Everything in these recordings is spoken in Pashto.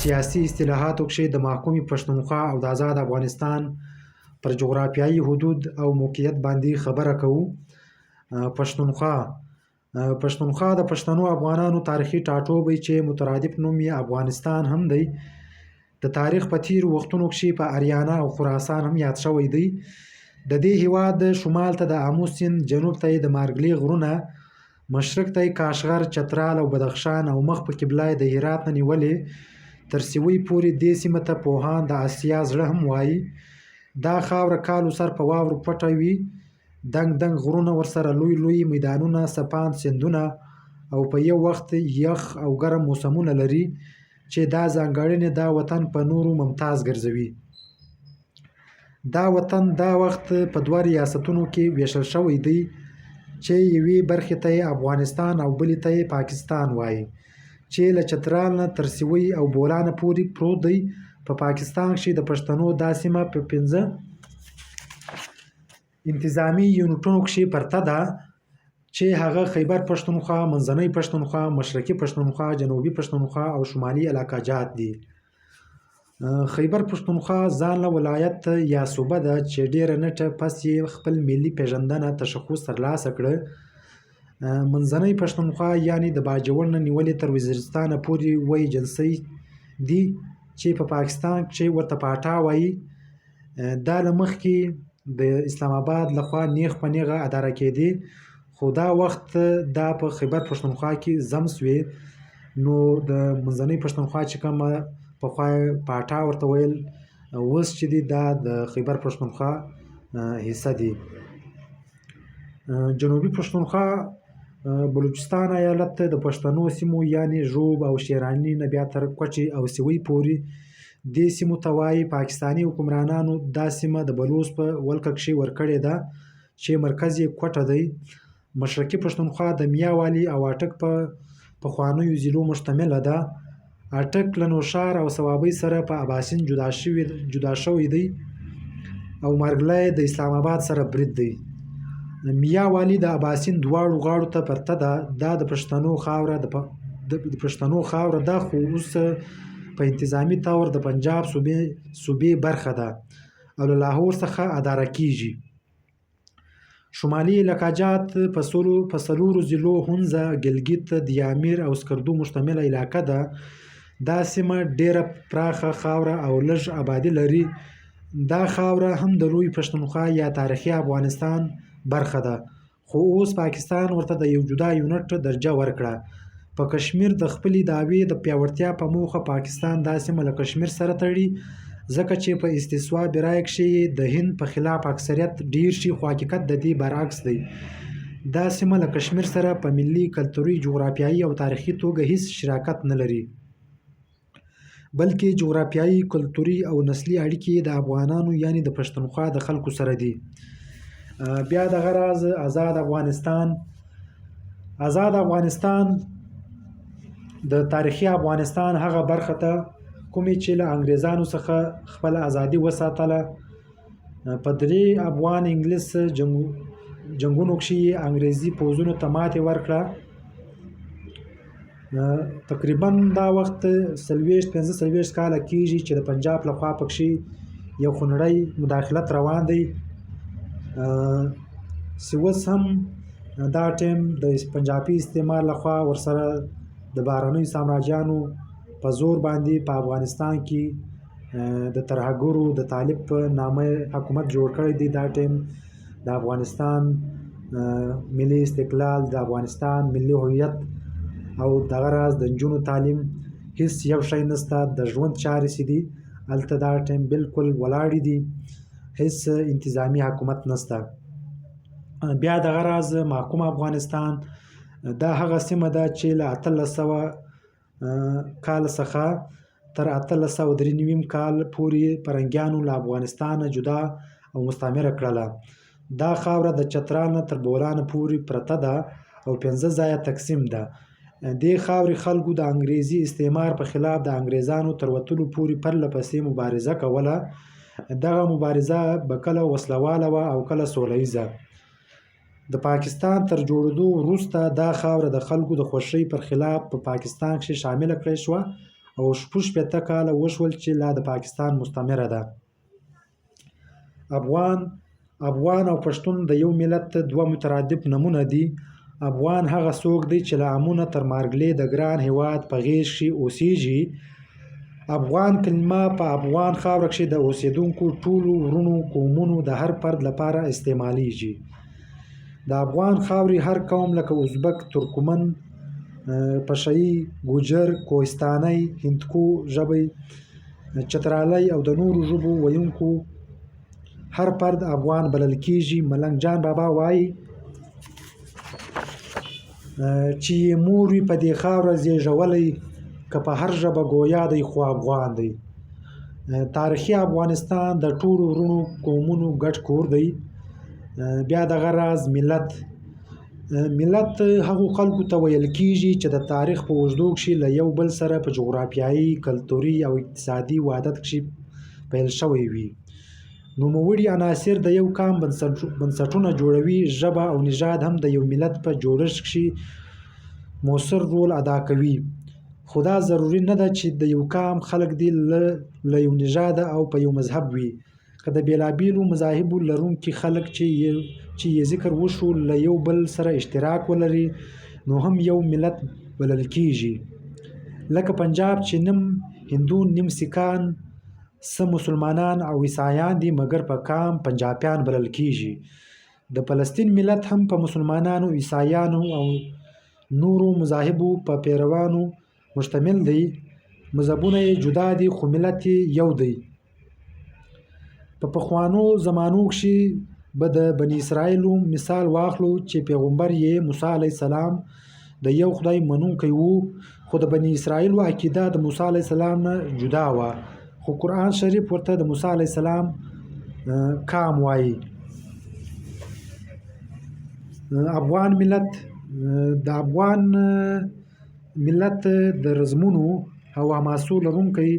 سیاسي اصطلاحاتو کښې د محکومې پښتونخوا او د آزاد افغانستان پر جغرافیایي حدود او موقعیت باندې خبره کوو. پښتونخوا پښتونخوا د پښتنو افغانانو تاریخي ټاټوبی چې مترادف نوم یې افغانستان هم دی، د تاریخ په تیرو وختونو کښې په اریانا او خراسان هم یاد شوی دی. د دې هیواد شمال ته د آمو سیند، جنوب ته یې د مارګلې غرونه، مشرق ته یې کاشغر، چترال او بدخشان او مخ په قبله یې د هرات نه نیولې تر سیوۍ پورې دې سیمه ته پوهان د اسیا زړه هم وایي. دا خاوره کالو سر په واورو پټه وي، دنګ دنګ غرونه ورسره لوی لوی میدانونه، څپاند سیندونه او په یو وخت یخ او ګرم موسمونه لري چې دا ځانګړنې دا وطن په نورو ممتاز ګرځوي. دا وطن دا وخت په دوه ریاستونو کې ویشل شوی دی چې یوې برخې ته یې افغانستان او بلې ته یې پاکستان وایي چې له چترال نه تر سیوۍ او بولانه پورې پروت دی. په پاکستان کښې د پښتنو دا سیمه په پنځه انتظامي یونټونو کښې پرته ده چې هغه خیبر پښتونخوا، منځنۍ پښتونخوا، مشرقي پښتونخوا، جنوبي پښتونخوا او شمالي علاقه جات دي. خیبر پښتونخوا ځانله ولایت یا صوبه ده چې ډیره نټه پس یې خپل ملي پیژندنه تشخص ترلاسه کړه. منځنۍ پښتونخوا یعنی د باجوړ نه نیولې تر وزیرستانه پورې وه ایجنسۍ دي چې په پاکستان کښې ورته پاټا وایي. دا له مخکې د اسلام آباد لخوا نیغ په نیغه اداره کېدې، خو دا وخت دا په خیبر پښتونخوا کې ضم سوې. نو د منځنۍ پښتونخوا چې کومه پخوا پاټا ورته ویل، اوس چې دی دا د خیبر پښتونخوا حصه دی. جنوبي پښتونخوا بلوچستان ایالت ته د پښتنو سیمو یعنی ژوب او شیرانی نه بیا تر کوټې او سیوۍ پورې دې سیمو ته وایي. پاکستاني حکمرانانو دا سیمه د بلوڅ په ولکه کښې ورکړې ده چې مرکز یې کوټه دی. مشرقي پښتونخوا د میا والي او اټک په پخوانیو ضلعو مشتمله ده. اټک له نوښار او صوابۍ سره په اباسین جدا شوی دی او مرګله د اسلام آباد سره برید دی. میا والي د اباسین دواړو غاړو ته پرته ده. دا د پښتنو خاوره د پښتنو خاوره ده، خو اوس په انتظامي طور د پنجاب صوبې برخه ده او له لاهور څخه اداره کیږي. شمالي علاقه جات په څلورو ضلعو هنزه، ګلګت، دیامیر او سکردو مشتمله علاقه ده. دا سیمه ډیره پراخه خاوره او لږ آبادي لري. دا خاوره هم د لوی پښتونخوا یا تاریخي افغانستان برخه ده، خو اوس پاکستان ورته د یو جدا یونټ درجه ورکړه. په کشمیر د خپلې دعوې د پیاوړتیا په موخه پاکستان دا سیمه له کشمیر سره تړي، ځکه چې په استصواب رایه کښې یې د هند په خلاف اکثریت ډیر شي، خو حقیقت د دې برعکس دی. دا سیمه له کشمیر سره په ملي، کلتوري، جغرافیایي او تاریخي توګه هیڅ شراکت نه لري. بلکې جغرافیایي، کلتوري او نسلي اړیکې یې د افغانانو یعنې د پښتونخوا د خلکو سره دي. بیا دغه راز ازاد افغانستان ازاد افغانستان د تاریخي افغانستان هغه برخه ته کومې چې له انګریزانو څخه خپله ازادي وساتله. په درې افغان انګلیس جنګونو کښې یې انګریزي پوځونو ته ماتې ورکړه. تقریبا دا وخت 40 45 کاله کیږي چې د پنجاب لخوا پکښې یو خونړی مداخلت روان دی. چې اوس هم دا ټیم د پنجابي استعمار لخوا ورسره د بهرنیو سامراجیانو په زور باندې په افغانستان کې د ترهګرو د طالب په نامه حکومت جوړ کړی دی. دا ټیم د افغانستان ملي استقلال، د افغانستان ملي هویت او دغه راز د نجونو تعلیم هیڅ یو شی نشته. د ژوند چارې چې دي هلته دا ټیم بالکل ولاړې دي، هیڅ انتظامی حکومت نشته. بیا دغه راز محکوم افغانستان دا هغه سیمه ده چې له 1800 کال څخه تر 1893 کال پورې پرنګیانو له افغانستانه جدا او مستعمره کړله. دا خاوره د چترال نه تر بولانه پورې پرته ده او پنځه ځایه تقسیم ده. دې خاورې خلکو د انګریزي استعمار په خلاف د انګریزانو تر وتلو پورې پرله پسې مبارزه کوله. دغه مبارزه به کله وسله واله وه او کله سوله ییزه. د پاکستان تر جوړېدو وروسته دا خاوره د خلکو د خوښۍ پر خلاف په پاکستان کښې شامله کړې شوه او 66 کاله وشول چې لا د پاکستان مستعمره ده. افغان افغان او پښتون د یو ملت دوه مترادف نمونه دي. افغان هغه څوک دی چې له امونه تر مارګلې د ګران هیواد په غیږ کښې اوسیږي. افغان کلمه په افغان خاوره کښې د اوسیدونکو ټولو وروڼو قومونو د هر فرد لپاره استعمالیږي. د افغان خاورې هر قوم لکه ازبک، ترکمن، پشه یي، ګوجر، کوهستانی، هندکو ژبی، چترالی او د نورو ژبو ویونکو هر فرد افغان بلل کیږي. ملنګ جان بابا وایي چې یې مور وي په دې خاوره زیږولی، که په هر ژبه ګویا دی خو افغان دی. تاریخي افغانستان د ټولو وروڼو قومونو ګډ کور دی. بیا دغه راز ملت ملت هغو خلکو ته ویل کیږي چې د تاریخ په اوږدو کښې له یو بل سره په جغرافیایي، کلتوري او اقتصادي وحدت کښې پیل شوی وي. نوموړي عناصر د یو قام بنسټونه جوړوي. ژبه او نژاد هم د یو ملت په جوړښت کښې موثر رول ادا کوي، خو دا ضروري نه ده چې د یو قام خلک دې له یو نژاده او په یو مذهب وي. که د بېلابېلو مذاهبو لرونکي خلک چې یې ذکر وشو له یو بل سره اشتراک ولري نو هم یو ملت بلل کیږي. لکه پنجاب چې نیم هندو، نیم سیکان، څه مسلمانان او عیسایان دي مګر په قام پنجابیان بلل کیږي. د فلسطین ملت هم په مسلمانانو، عیسایانو او نورو مذاهبو په پیروانو مشتمل دی. مذهبونه یې جدا دي خو ملت یې یو دی. په پخوانو زمانو کښې به د بني اسرائیلو مثال واخلو چې پیغمبر یې موسی علیه السلام د یو خدای منونکی وو، خو د بني اسرائیلو عقیده د موسی علیه السلام نه جدا وه، خو قرآن شریف ورته د موسی علیه السلام کام وایي. افغان ملت د افغان ملت د رزمونو او حماسو لرونکی،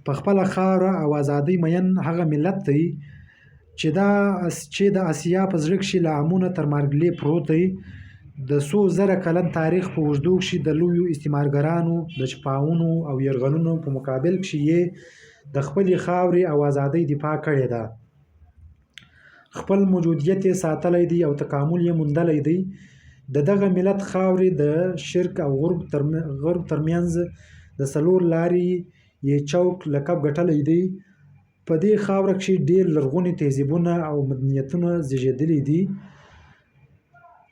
په خپله خاوره او ازادۍ مین هغه ملت دی چې دا چې د اسیا په زړه کښې له امونه تر مارګلې پروت دی. د څو زره کلن تاریخ په اوږدو کښې د لویو استعمارګرانو د چپاوونو او یرغلونو په مقابل کښې یې د خپلې خاورې او ازادۍ دفاع کړې ده، خپل موجودیت یې ساتلی دی او تکامل یې موندلی دی. د دغه ملت خاورې د شرق او غرب ترمنځ د څلور لارې یې چوک لقب ګټلی دی. په دې خاوره کښې ډېر لرغوني تهذیبونه او مدنیتونه زیږېدلي دي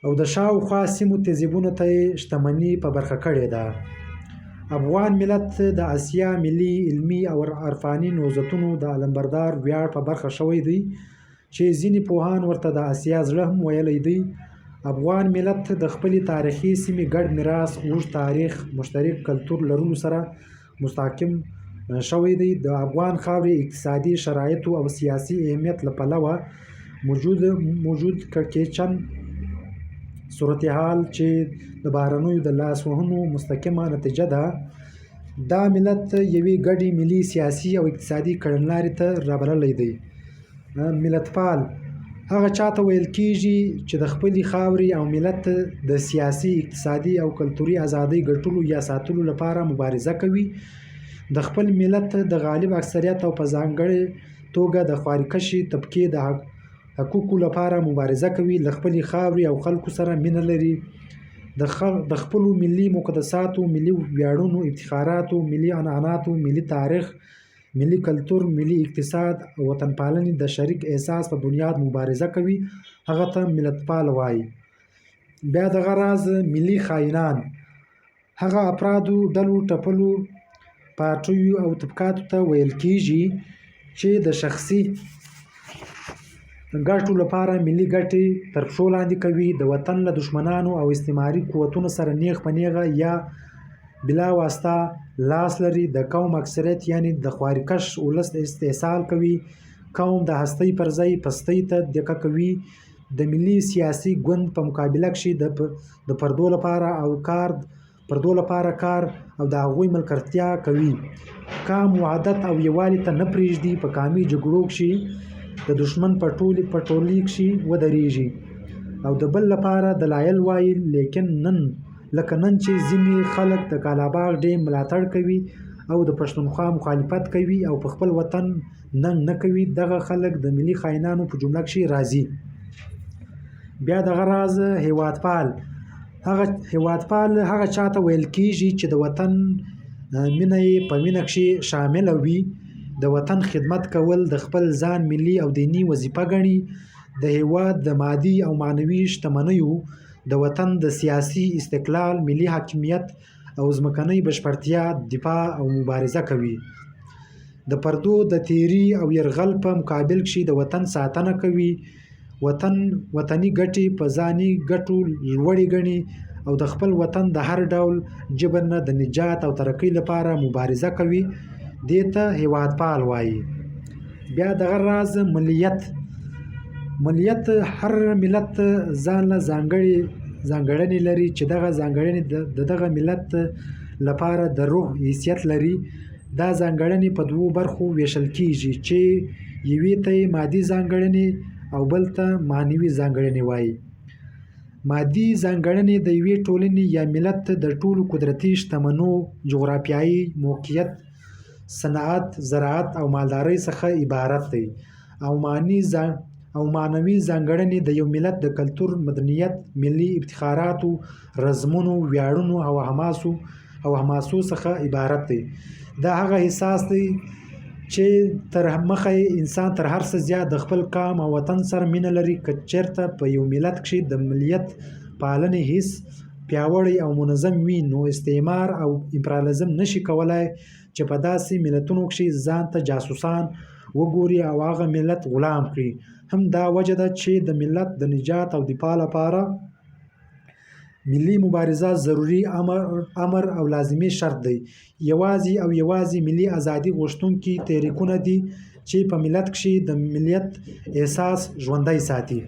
او د شاوخوا سیمو تهذیبونو ته یې شتمني په برخه کړې ده. افغان ملت د اسیا ملي، علمي او عرفاني نهضتونو د علمبردار ویاړ په برخه شوی دی چې ځینې پوهان ورته د اسیا زړه هم ویلی دی. افغان ملت د خپلې تاریخي سیمې ګډ میراث، اوږد تاریخ، مشترک کلتور لرلو سره مستحکم شوی دی. د افغان خاورې اقتصادي شرایطو او سیاسي اهمیت له پلوه موجود کړکېچن صورتحال چې د بهرنیو د لاسوهنو مستقیمه نتیجه ده، دا ملت یوې ګډې ملي، سیاسي او اقتصادي کړنلارې ته رابللی دی. ملتپال هغه چاته ویل کیږي چې د خپلې خاورې او ملت د سیاسي، اقتصادي او کلتوري ازادۍ ګټلو یا ساتلو لپاره مبارزه کوي، د خپل ملت د غالب اکثریت او په ځانګړې توګه د خواریکښې طبقې د حقوقو لپاره مبارزه کوي، له خپلې خاورې او خلکو سره مینه لري، د خپلو ملي مقدساتو، ملي ویاړونو، افتخاراتو، ملي عنعناتو، ملي تاریخ، ملي کلتور، ملي اقتصاد او وطنپالنې د شریک احساس په بنیاد مبارزه کوي، هغه ته ملتپال وايي. بیا دغه راز ملي خاینان هغه افرادو، ډلو، ټپلو، پارټیو او طبقاتو ته ویل کیږي چې د شخصي ګټو لپاره ملي ګټې تر پښو لاندې کوي، د وطن له دښمنانو او استعماري قوتونو سره نیغ په نیغه یا بلا واسطه لاس لري، د قوم اکثریت یعنې د خواریکښ ولس استحصال کوي، قوم د هستۍ پر ځای پستۍ ته دکه کوي، د ملي سیاسي ګوند په مقابله کښې د پردو لپاره او کار پردو لپاره کار او د هغوی ملکرتیا کوي، قام وحدت او یووالي ته نه پرېږدي، په قامي جګړو کښې د دښمن په ټولي کښې ودرېږي او د بل لپاره دلایل وایي. لیکن نن لکه نن چې ځینې خلک د کالاباغ ډېم ملاتړ کوي او د پښتونخوا مخالفت کوي او په خپل وطن ننګ نه کوي، دغه خلک د ملي خاینانو په جمله کښې راځي. بیا دغه راز هیوادپال هغه هیوادپال هغه چاته ویل کیږي چې د وطن مینه یې په وینه کښې شامله وي، د وطن خدمت کول د خپل ځان ملي او دیني وظیفه ګڼي، د هیواد د مادي او معنوي شتمنیو، د وطن د سیاسي استقلال، ملي حاکمیت او ځمکنۍ بشپړتیا دفاع او مبارزه کوي. د پردو د تیري او یرغل په مقابل کښې د وطن ساتنه کوي، وطن وطني ګټې په ځاني ګټو لوړې ګڼي او د خپل وطن د هر ډول جبر نه د نجات او ترقۍ لپاره مبارزه کوي، دې ته هیوادپال وایي. بیا دغه راز ملیت ملیت هر ملت ځان له ځانګړې ځانګړنې لري چې دغه ځانګړنې د دغه ملت لپاره د روح حیثیت لري. دا ځانګړنې په دوو برخو ویشل کیږي چې یوې ته یې مادي ځانګړنې او بل ته معنوي ځانګړنې وایي. مادي ځانګړنې د یوې ټولنې یا ملت د ټولو قدرتي شتمنو، جغرافیایي موقعیت، صنعت، زراعت او مالدارۍ څخه عبارت دی او معنی او معنوي ځانګړنې د یو ملت د کلتور، مدنیت، ملي افتخاراتو، رزمونو، ویاړونو او حماسو او حماسو څخه عبارت دی. دا هغه احساس دی چې تر مخه یې انسان تر هر څه زیات د خپل قام او وطن سره مینه لري. که چېرته په یو ملت کښې د ملیت پالنې حس پیاوړی او منظم وي نو استعمار او امپرالیزم نشي کولای چې په داسې ملتونو کښې ځان ته جاسوسان وګوري او هغه ملت غلام کړي. هم دا وجه ده چې د ملت د نجات او دفاع لپاره ملي مبارزه ضروري امر او لازمي شرط دی. یوازې او یوازې ملي ازادي غوښتونکي تحریکونه دي چې په ملت کښې د ملیت احساس ژوندی ساتي.